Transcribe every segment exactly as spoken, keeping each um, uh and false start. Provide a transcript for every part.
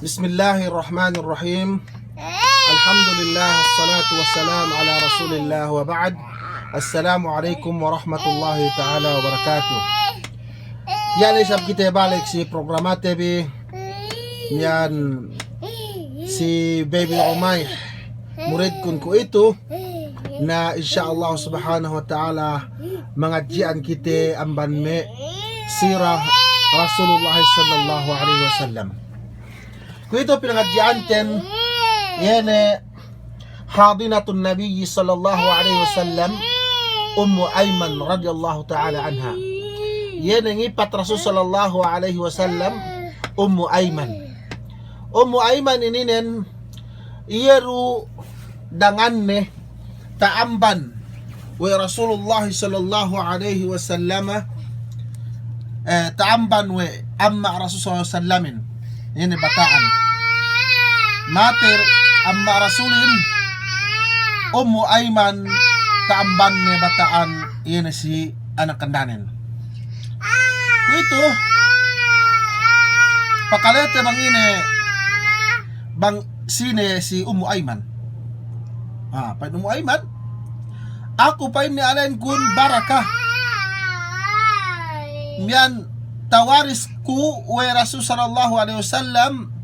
بسم الله الرحمن الرحيم. الحمد لله والصلاة والسلام على رسول الله وبعد. السلام عليكم ورحمة الله تعالى وبركاته. Iye ne isab kite balik si programate bi, iyan si Baby Rumaih, muridkun kuwe'itu. Na insya Allah subhanahu wa ta'ala mangadji'an kite amban me' sirah Rasulullah sallallahu alaihi wasallam. Kuwe'itu pinangadji'anten, iye ne hadinatun Nabi sallallahu alaihi wasallam, Ummu Aiman radiyallahu ta'ala anha. Iye ne ngipat Rasul sallallahu alaihi wasallam, Ummu Aiman. Ummu Aiman ininen, iye du danganne ta'amban we' Rasulullah sallallahu alaihi wasallam, eh, ta'amban we' amma' Rasul sallallahu alaihi wasallamin. Iye ne bata'an. Matey amma' Rasulin, Ummu Aiman ta'ambanne bata'an, iye ne si anak kandanen. Kuwe'itu, pakalete bang ine, bang sine si Ummu Aiman. Ah, pa'in Ummu Aiman, aku pa'inne alenkun barakah. Miya'an tawaris ku we' Rasul sallallahu alaihi wasallam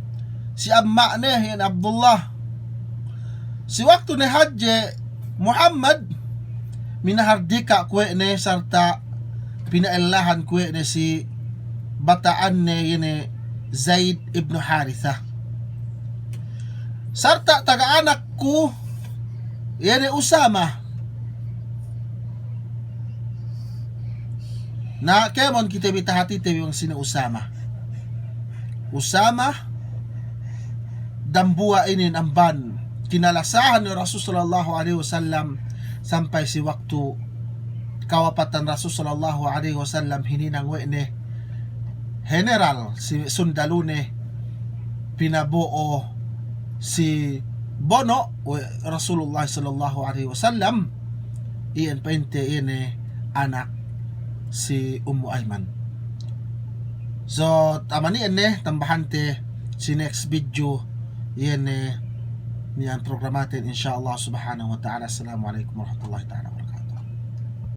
si amma'ne, iyan Abdullah. Si waktu ne hadje Muhammad, minahardika' kuwe' ne sarta' pinaellahan kuwe' ne si bata'anne, iye ne Zaid ibnu Haritha. Sarta' taga anakku, iye ne Usama. Na kēmon kite bi tahatite bi bang sine Usama. Usama, dambuwa' inin amban kinalasahan we' Rasul sallallahu alaihi wasallam sampay si waktu kawapatan Rasul sallallahu alaihi wasallam, hininang we' ne general si sundalune pinabo'o si bono' we' Rasulullah sallallahu alaihi wasallam. Iyan pa'inte iye ne anak si Ummu Aiman. So, taman iyan ne, tambahante si next video, iye ne miya'an programaten, insya Allah subhanahu wa ta'ala. Assalamu alaikum warahmatullahi ta'ala.